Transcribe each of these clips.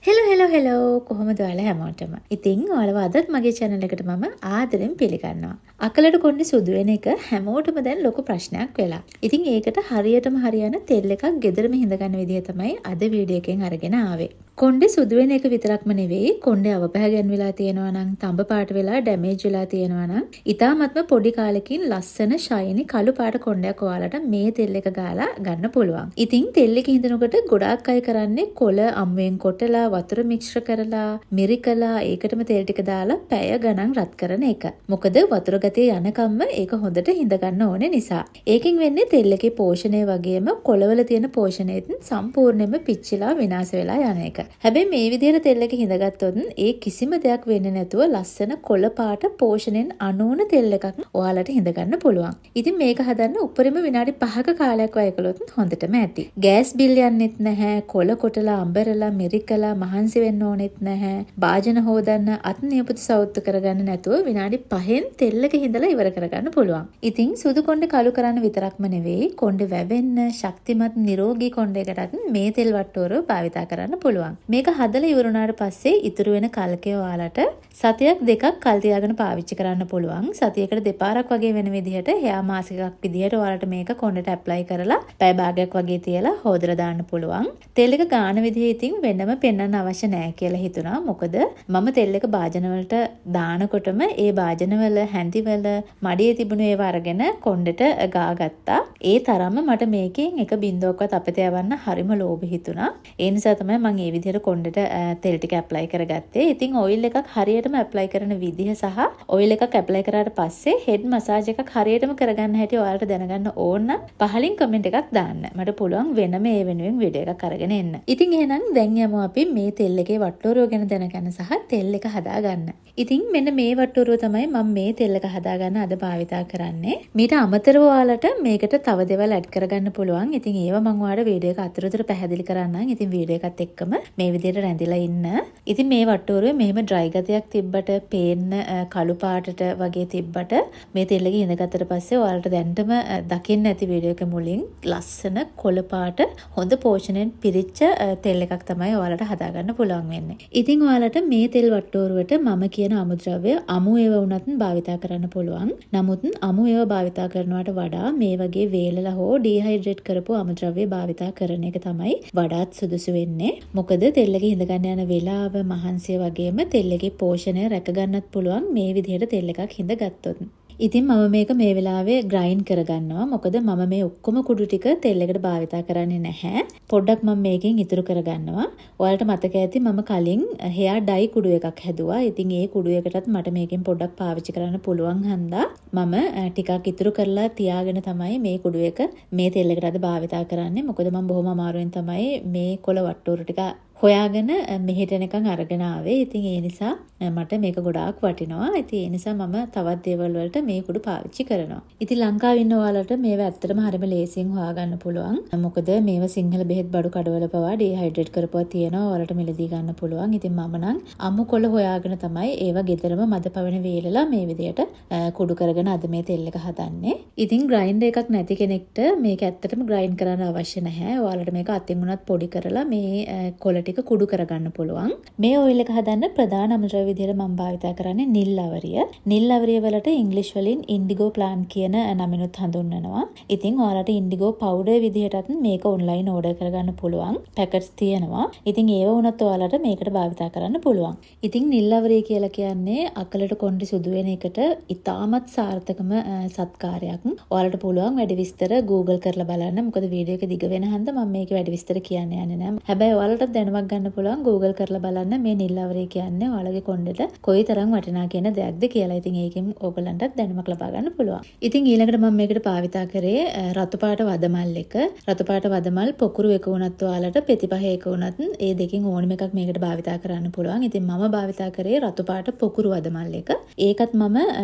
Hello hello hello, කොහොමද ඔයාලා හැමෝටම? ඉතින් ඔයාලව අදත් මගේ channel එකට මම ආදරෙන් පිළිගන්නවා. අකලට කොණ්ඩේ සුදු වෙන එක හැමෝටම දැන් ලොකු ප්‍රශ්නයක් වෙලා. ඉතින් ඒකට හරියටම හරියන තෙල් එකක් ගෙදරම හිඳ ගන්න විදිය තමයි අද වීඩියෝ එකෙන් අරගෙන ආවේ. කොණ්ඩේ සුදු වෙන එක විතරක්ම නෙවෙයි, කොණ්ඩේ අවපැහැ ගැන්විලා තියෙනවා නම්, තඹ පාට වෙලා ඩැමේජ් වෙලා තියෙනවා නම්, ඉතාමත්ම පොඩි කාලෙකින් ලස්සන ෂයිනි කළු පාට කොණ්ඩයක් ඔයාලට මේ තෙල් එක ගාලා ගන්න පුළුවන්. ඉතින් තෙල් එක හිඳනකොට ගොඩාක් අය කරන්නේ කොළ අමුවෙන් කොටලා වතුර මිශ්‍ර කරලා මිරිකලා ඒකටම තෙල් ටික දාලා පැය ගණන් රත් කරන එක. මොකද වතුර ගතිය යනකම්ම ඒක හොඳට හිඳ ගන්න ඕනේ නිසා. ඒකෙන් වෙන්නේ තෙල් එකේ පෝෂණය වගේම කොළවල තියෙන පෝෂණයත් සම්පූර්ණයෙන්ම පිච්චිලා විනාශ වෙලා යන එක. හැබැයි මේ විදිහට තෙල් එක හිඳගත්තොත් ඒ කිසිම දෙයක් වෙන්නේ නැතුව ලස්සන කොළ පාට පෝෂණයෙන් අනූන තෙල් එකක් ඔයාලට හිඳ ගන්න පුළුවන්. ඉතින් මේක හදන්න උපරිම විනාඩි 5ක කාලයක් වැය කළොත් හොඳටම ඇති. ගෑස් බිල් යන්නෙත් නැහැ, කොළ කොටලා අඹරලා මිරිකලා මහන්සි වෙන්න ඕනෙත් නැහැ. භාජන හෝදන්න අත් නියපොතු සවුත්තු කරගන්න නැතුව විනාඩි 5න් තෙල් එක හිඳලා ඉවර කරගන්න පුළුවන්. ඉතින් සුදු කොණ්ඩේ කළු කරන්න විතරක්ම නෙවෙයි, කොණ්ඩේ වැවෙන්න ශක්තිමත් නිරෝගී කොණ්ඩයකටත් මේ තෙල් වට්ටෝරුව භාවිතා කරන්න පුළුවන්. මේක හදලා ඉවර වුණාට පස්සේ ඉතුරු වෙන කල්කය ඔයාලට සතියක් දෙකක් කල් තියාගෙන පාවිච්චි කරන්න පුළුවන්. සතියකට දෙපාරක් වගේ වෙන විදිහට හෙයා මාස්ක් එකක් විදිහට ඔයාලට මේක කොණ්ඩේට ඇප්ලයි කරලා පැය භාගයක් වගේ තියලා හොදලා දාන්න පුළුවන්. තෙල් එක ගාන විදිහ ඉතින් වෙනම පෙන්වන්න අවශ්‍ය නෑ කියලා හිතුණා. මොකද මම තෙල් එක භාජන වලට දානකොටම ඒ භාජනවල හැඳිවල මඩියේ තිබුණු ඒවා අරගෙන කොණ්ඩෙට ගාගත්තා. ඒ තරම්ම මට මේකෙන් එක බින්දුවක්වත් අපතේ යවන්න හරිම ලෝභ හිතුණා. ඒ නිසා තමයි මම ඒ විදිහට කොණ්ඩෙට තෙල් ටික ඇප්ලයි කරගත්තේ. ඉතින් ඔයිල් එකක් හරියටම ඇප්ලයි කරන විදිහ සහ ඔයිල් එකක් ඇප්ලයි කරාට පස්සේ හෙඩ් මසාජ් එකක් හරියටම කරගන්න හැටි ඔයාලට දැනගන්න ඕන නම් පහලින් කමෙන්ට් එකක් දාන්න. මට පුළුවන් වෙනම ඒ වෙනුවෙන් වීඩියෝ එකක් අරගෙන එන්න. ඉතින් එහෙනම් දැන් යමු අපි මේ තෙල් එකේ වට්ටෝරුව ගැන දැනගන්න සහ තෙල් එක හදාගන්න. ඉතින් මෙන්න මේ වට්ටෝරුව තමයි මම මේ තෙල් එක හදාගන්න අද භාවිතා කරන්නේ. මීට අමතරව ඔයාලට මේකට තව දේවල් ඇඩ් කරගන්න පුළුවන්. ඉතින් ඒවා මම ඔයාලට වීඩියෝ එක අතරතුර පැහැදිලි කරන්නම්. ඉතින් වීඩියෝ එකත් එක්කම මේ විදිහට රැඳිලා ඉන්න. ඉතින් මේ වට්ටෝරුවේ මෙහෙම ඩ්‍රයි ගතියක් තිබ්බට, පේන්න කළු පාටට වගේ තිබ්බට මේ තෙල් එක හිඳගත්තට පස්සේ ඔයාලට දැන්ටම දකින්න ඇති වීඩියෝ එක මුලින් ලස්සන කොළ පාට හොඳ පෝෂණයෙන් පිරිච්ච තෙල් එකක් තමයි ඔයාලට හදාගන්න පුළුවන් වෙන්නේ. ඉතින් ඔයාලට මේ තෙල් වට්ටෝරුවට මම කියන අමුද්‍රව්‍ය අමු ඒවා වුණත් භාවිතා කරන්න පුළුවන්. නමුත් අමු ඒවා භාවිතා කරනවට වඩා මේ වගේ වේලලා හෝ ඩීහයිඩ්‍රේට් කරපු අමුද්‍රව්‍ය භාවිතා කරන එක තමයි වඩාත් සුදුසු වෙන්නේ. මොකද තෙල් එක හිඳ ගන්න යන වෙලාව මහන්සිය වගේම තෙල් එකේ පෝෂණය රැක ගන්නත් පුළුවන් මේ විදිහට තෙල් එකක් හිඳ ගත්තොත්. ඉතින් මම මේක මේ වෙලාවේ ග්‍රයින්ඩ් කරගන්නවා. මොකද මම මේ ඔක්කොම කුඩු ටික තෙල් එකට භාවිතා කරන්නේ නැහැ. පොඩ්ඩක් මම මේකෙන් ඉතුරු කරගන්නවා. ඔයාලට මතක ඇති මම කලින් හෙයා ඩයි කුඩු එකක් හැදුවා. ඉතින් ඒ කුඩු එකටත් මට මේකෙන් පොඩ්ඩක් පාවිච්චි කරන්න පුළුවන් හන්දා මම ටිකක් ඉතුරු කරලා තියාගෙන තමයි මේ කුඩු එක මේ තෙල් එකට අද භාවිතා කරන්නේ. මොකද මම බොහොම අමාරුවෙන් තමයි මේ කොළ වට්ටෝරු ටික හොයාගෙන මෙහෙට එනකන් අරගෙන ආවේ. ඉතින් ඒ නිසා මට මේක ගොඩාක් වටිනවා. ඉතින් ඒ නිසා මම තවත් දේවල් වලට මේ කුඩු පාවිච්චි කරනවා. ඉතින් ලංකාවේ ඉන්න ඔයාලට මේවා ඇත්තටම හරිම ලේසියෙන් හොයාගන්න පුළුවන්. මොකද මේවා සිංහල බෙහෙත් බඩු කඩවල පවා ඩීහයිඩ්‍රේට් කරපුවා තියෙනවා. ඔයාලට මිලදී ගන්න පුළුවන්. ඉතින් මම නම් අමු කොළ හොයාගෙන තමයි ඒවා ගෙදරම මද පවෙන වේලලා මේ විදියට කුඩු කරගෙන අද මේ තෙල් එක හදන්නේ. ඉතින් ග්‍රයින්ඩර් එකක් නැති කෙනෙක්ට මේක ඇත්තටම ග්‍රයින්ඩ් කරන්න අවශ්‍ය නැහැ. ඔයාලට මේක අතින් උනත් පොඩි කරලා මේ කොළ ටික කුඩු කරගන්න පුළුවන්. මේ ඔයිල් එක හදන්න ප්‍රධාන අමුද්‍රව්‍ය විදිහට මම භාවිතා කරන්නේ නිල් අවරිය. නිල් අවරිය වලට ඉංග්‍රීසි වලින් ඉන්ඩිගෝ ප්ලාන්ට් කියන නමිනුත් හඳුන්වනවා. ඉතින් ඔයාලට ඉන්ඩිගෝ පවුඩර් විදිහටත් මේක ඔන්ලයින් ඕඩර් කරගන්න පුළුවන්. පැකට්ස් තියෙනවා. ඉතින් ඒව වුණත් ඔයාලට මේකට භාවිතා කරන්න පුළුවන්. ඉතින් නිල් අවරිය කියලා කියන්නේ අකලට කොණ්ඩේ සුදු වෙන එකට ඉතාමත් සාර්ථකම සත්කාරයක්. ඔයාලට පුළුවන් වැඩි විස්තර Google කරලා බලන්න. මොකද වීඩියෝ එක දිග වෙන හන්ද මම මේකේ වැඩි විස්තර කියන්න යන්නේ නැහැ. හැබැයි ඔයාලටත් දැනුමක් ගන්න පුළුවන් Google කරලා බලන්න මේ නිල් අවරිය කියන්නේ ඔයාලගේ කොණ්ඩෙට කොයි තරම් වටිනා කියන දෙයක්ද කියලා. ඉතින් ඒකෙන් ඕගොල්ලන්ටත් දැනුමක් ලබා ගන්න පුළුවන්. ඉතින් ඊළඟට මම මේකට භාවිතා කරේ රතු පාට වදමල් එක. රතු පාට වදමල් පොකුරු එක වුණත් ඔයාලට පෙති පහ එක වුණත් ඒ දෙකෙන් ඕනම එකක් මේකට භාවිතා කරන්න පුළුවන්. ඉතින් මම භාවිතා කරේ රතු පාට පොකුරු වදමල් එක. ඒකත් මම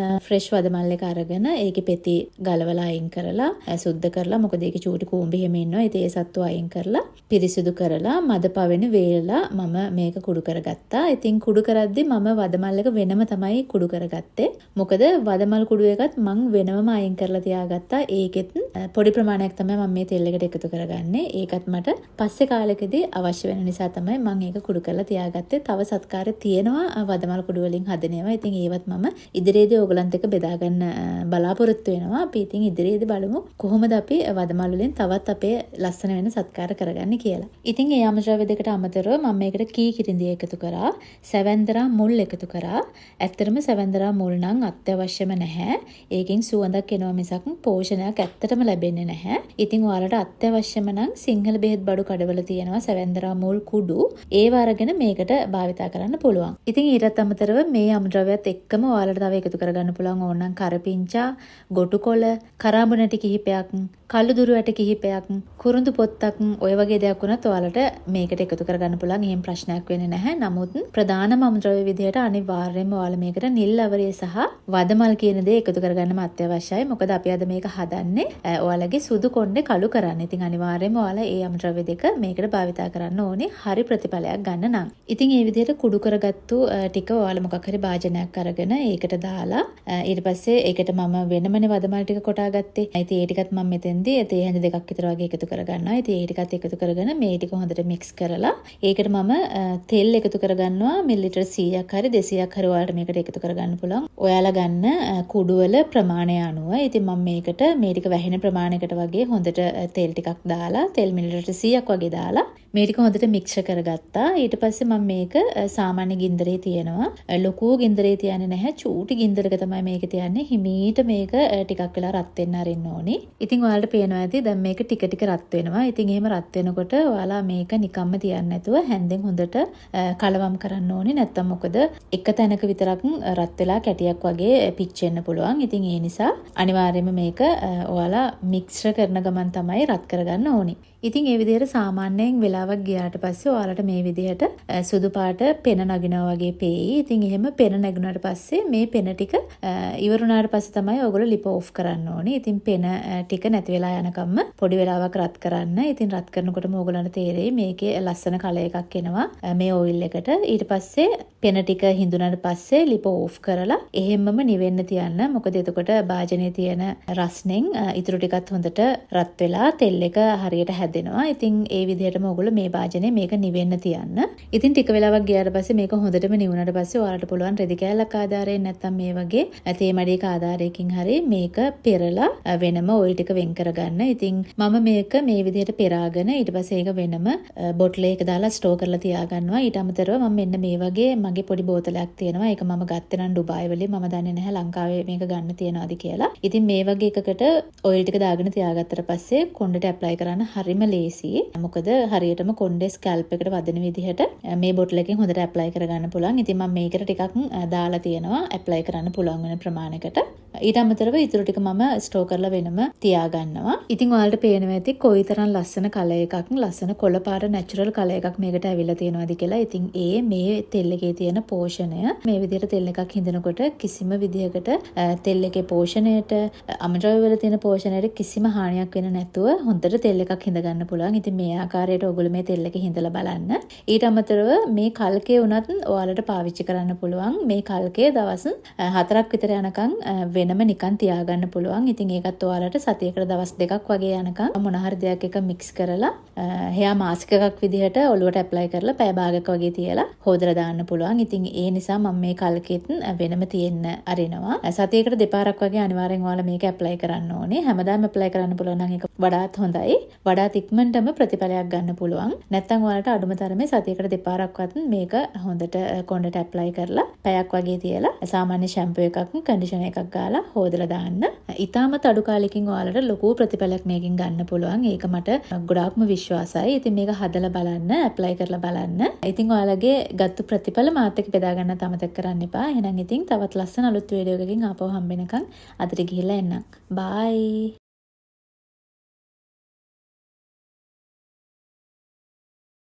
ෆ්‍රෙෂ් වදමල් එක අරගෙන ඒකේ පෙති ගලවලා අයින් කරලා සුද්ධ කරලා, මොකද ඒකේ චූටි කූඹි එහෙම ඉන්නවා. ඉතින් ඒ සත්තු අයින් කරලා පිරිසිදු කරලා මද පවෙන වේලලා පේලා මම මේක කුඩු කරගත්තා. ඉතින් කුඩු කරද්දි මම වදමල් එක වෙනම තමයි කුඩු කරගත්තේ. මොකද වදමල් කුඩු එකත් මං වෙනමම අයින් කරලා තියාගත්තා. ඒකෙත් පොඩි ප්‍රමාණයක් තමයි මම මේ තෙල් එකට එකතු කරගන්නේ. ඒකත් මට පස්සේ කාලෙකදී අවශ්‍ය වෙන නිසා තමයි මං ඒක කුඩු කරලා තියාගත්තේ. තව සත්කාර තියෙනවා වදමල් කුඩු වලින් හදන ඒවා. ඉතින් ඒවත් මම ඉදිරියේදී ඕගලන්ත් එක්ක බෙදා ගන්න බලාපොරොත්තු වෙනවා. අපි ඉතින් ඉදිරියේදී බලමු කොහොමද අපි වදමල් වලින් තවත් අපේ ලස්සන වෙන සත්කාර කරගන්නේ කියලා. ඉතින් ඒ අමුද්‍රව්‍ය දෙකට අමතරව මම මේකට කී කිරිඳිය එකතු කරා, සැවැන්දරා මුල් එකතු කරා. ඇත්තටම සැවැන්දරා මුල් නම් අත්‍යවශ්‍යම නැහැ. ඒකෙන් සුවඳක් එනවා මිසක් පෝෂණයක් ඇත්තටම ලැබෙන්නේ නැහැ. ඉතින් ඔයාලට අත්‍යවශ්‍යම නම් සිංහල බෙහෙත් බඩු කඩවල තියෙනවා සැවැන්දරා මුල් කුඩු. ඒව අරගෙන මේකට භාවිතා කරන්න පුළුවන්. ඉතින් ඊටත් අමතරව මේ අමුද්‍රව්‍යත් එක්කම ඔයාලට තව එකතු කරගන්න පුළුවන් ඕනනම් කරපිංචා, ගොටු කොළ, කරාඹු නැටි කිහිපයක්, කළුදුරු ඇට කිහිපයක්, කුරුඳු පොත්තක් ඔය වගේ දෙයක් වුණත් ඔයාලට මේකට එකතු කරගන්න පුළුවන්. එහෙම ප්‍රශ්නයක් වෙන්නේ නැහැ. නමුත් ප්‍රධානම අමුද්‍රව්‍ය විදිහට අනිවාර්යයෙන්ම ඔයාලා මේකට නිල් අවරිය සහ වදමල් කියන දේ එකතු කරගන්නම අත්‍යවශ්‍යයි. මොකද අපි අද මේක හදන්නේ ඔයාලගේ සුදු කොණ්ඩේ කළු කරන්න. ඉතින් අනිවාර්යයෙන්ම ඔයාලා ඒ අමුද්‍රව්‍ය දෙක මේකට භාවිතා කරන්න ඕනේ හරි ප්‍රතිඵලයක් ගන්න නම්. ඉතින් ඒ විදිහට කුඩු කරගත්තු ටික ඔයාලා මොකක් හරි භාජනයක් අරගෙන ඒකට දාලා ඊට පස්සේ ඒකට මම වෙනමනේ වදමල් ටික කොටා ගත්තේ. ඉතින් ඒ ටිකත් මම මෙතෙන්දී තේ හැඳි දෙකක් විතර වගේ එකතු කරගන්නවා. ඉතින් ඒ ටිකත් එකතු කරගෙන මේ ටික හොඳට මික්ස් කරලා ඒකට මම තෙල් එකතු කරගන්නවා. මිලිලීටර් 100ක් හරි 200ක් හරි ඔයාලට මේකට එකතු කරගන්න පුළුවන්. ඔයාලා ගන්න කුඩු වල ප්‍රමාණය අනුව. ඉතින් මම මේකට මේ ටික වැහෙන ප්‍රමාණයකට වගේ හොඳට තෙල් ටිකක් දාලා තෙල් මිලිලීටර් 100ක් වගේ දාලා මේ ටික හොඳට මික්ස් කරගත්තා. ඊට පස්සේ මම මේක සාමාන්‍ය ගින්දරේ තියෙනවා. ලොකු ගින්දරේ තියන්නේ නැහැ. චූටි ගින්දරක තමයි මේක තියන්නේ. හිමීට මේක ටිකක් වෙලා රත් වෙන්න අරින්න ඕනි. ඉතින් ඔයාලට පේනවා ඇති දැන් මේක ටික ටික රත් වෙනවා. ඉතින් එහෙම රත් වෙනකොට ඔයාලා මේක නිකම්ම තියන්නේ නැතුව හැන්දෙන් හොඳට කලවම් කරන්න ඕනි. නැත්තම් මොකද එක තැනක විතරක් රත් වෙලා කැටියක් වගේ පිච්චෙන්න පුළුවන්. ඉතින් ඒ නිසා අනිවාර්යයෙන්ම මේක ඔයාලා මික්ස් කරන ගමන් තමයි රත් කරගන්න ඕනි. ඉතින් ඒ විදිහට සාමාන්‍යයෙන් වෙලාවක් ගියාට පස්සේ ඔයාලට මේ විදිහට සුදු පාට පෙන නගිනවා වගේ පේයි. ඉතින් එහෙම පෙන නැගුණාට පස්සේ මේ පෙන ටික ඉවරුණාට පස්සේ තමයි ඔයගොල්ලෝ ලිප ඕෆ් කරන්න ඕනේ. ඉතින් පෙන ටික නැති වෙලා යනකම්ම පොඩි වෙලාවක් රත් කරන්න. ඉතින් රත් කරනකොටම ඔයගොල්ලන්ට තේරෙයි මේකේ ලස්සන කලර් එකක් එනවා මේ ඔයිල් එකට. ඊට පස්සේ පෙන ටික හිඳුනාට පස්සේ ලිප ඕෆ් කරලා එහෙම්මම නිවෙන්න තියන්න. මොකද එතකොට භාජනයේ තියෙන රස්නෙන් ඉතුරු ටිකත් හොඳට රත් වෙලා තෙල් එක හරියට හැදෙනවා. ඉතින් ඒ විදිහටම ඔයගොල්ලෝ මේ භාජනයේ මේක නිවෙන්න තියන්න. ඉතින් ටික වෙලාවක් ගියාට පස්සේ මේක හොඳටම නිවුණාට පස්සේ ඔයාලට පුළුවන් රෙදි කෑල්ලක් ආධාරයෙන් නැත්නම් මේ වගේ තේ මඩියක ආධාරයකින් හරි මේක පෙරලා වෙනම ඔයිල් ටික වෙන් කරගන්න. ඉතින් මම මේක මේ විදිහට පෙරාගෙන ඊට පස්සේ ඒක වෙනම බොටල් එකක දාලා ස්ටෝර් කරලා තියාගන්නවා. ඊට අමතරව මම මෙන්න මේ වගේ මගේ පොඩි බෝතලයක් තියෙනවා. ඒක මම ගත්තේ නම් ඩුබායි වලින්. මම දන්නේ නැහැ ලංකාවේ මේක ගන්න තියනවාද කියලා. ඉතින් මේ වගේ එකකට ඔයිල් ටික දාගෙන තියාගත්තට පස්සේ කොණ්ඩේට ඇප්ලයි කරන්න හරිම ලේසි. මොකද හරියටම කොණ්ඩේ ස්කැල්ප් එකට වදින විදිහට මේ බොටල් එකෙන් හොඳට ඇප්ලයි කරගන්න පුළුවන්. ඉතින් මම මේකට ටිකක් දාලා තියෙනවා ඇප්ලයි කරන්න පුළුවන් වෙන ප්‍රමාණයකට. ඊට අමතරව ඉතුරු ටික මම ස්ටෝර් කරලා වෙනම තියාගන්නවා. ඉතින් ඔයාලට පේනවා ඇති කොයිතරම් ලස්සන කලර් එකක්, ලස්සන කොළ පාට නැචරල් කලර් එකක් මේකට ඇවිල්ලා තියෙනවද කියලා. ඉතින් ඒ මේ තෙල් එකේ තියෙන පෝෂණය මේ විදිහට තෙල් එකක් හිඳිනකොට කිසිම විදිහකට තෙල් එකේ පෝෂණයට, අමුද්‍රව්‍ය වල තියෙන පෝෂණයට කිසිම හානියක් වෙන්නේ නැතුව හොඳට තෙල් එකක් හිඳ ගන්න පුළුවන්. ඉතින් මේ ආකාරයට ඔයගොල්ලෝ මේ තෙල් එක හිඳලා බලන්න. ඊට අමතරව මේ කල්කේ වුණත් ඔයාලට පාවිච්චි කරන්න පුළුවන්. මේ කල්කේ දවස් 4ක් විතර යනකම් වෙනම නිකන් තියාගන්න පුළුවන්. ඉතින් ඒකත් ඔයාලට සතියකට දවස් දෙකක් වගේ යනකම් මොන හරි දෙයක් එක මික්ස් කරලා හෙයා මාස්ක් එකක් විදිහට ඔළුවට ඇප්ලයි කරලා පැය භාගයක් වගේ තියලා හොදලා දාන්න පුළුවන්. ඉතින් ඒ නිසා මම මේ කල්කෙත් වෙනම තියෙන්න අරිනවා. සතියකට දෙපාරක් වගේ අනිවාර්යෙන් ඔයාලා මේක ඇප්ලයි කරන්න ඕනේ. හැමදාම ඇප්ලයි කරන්න පුළුවන් නම් ඒක වඩාත් හොඳයි. වඩාත් ඉක්මනටම ප්‍රතිඵලයක් ගන්න පුළුවන්. නැත්තම් ඔයාලට අඩුම තරමේ සතියකට දෙපාරක්වත් මේක හොඳට කොණ්ඩේට ඇප්ලයි කරලා පැයක් වගේ තියලා සාමාන්‍ය ෂැම්පූ එකක් කන්ඩිෂනර් එකක් ගාලා හොදලා දාන්න. ඉතාමත් අඩු කාලෙකින් ඔයාලට ලොකු ප්‍රතිඵලයක් මේකෙන් ගන්න පුළුවන්. ඒක මට ගොඩාක්ම විශ්වාසයි. ඉතින් මේක හදලා බලන්න, ඇප්ලයි කරලා බලන්න. ඉතින් ඔයාලගේ ගත්තු ප්‍රතිඵල මාත් එක්ක බෙදා ගන්නත් අමතක කරන්න එපා. එහෙනම් ඉතින් තවත් ලස්සන අලුත් වීඩියෝ එකකින් ආපහු හම්බ වෙනකන් අදට ගිහිල්ලා එන්නම්. බායි.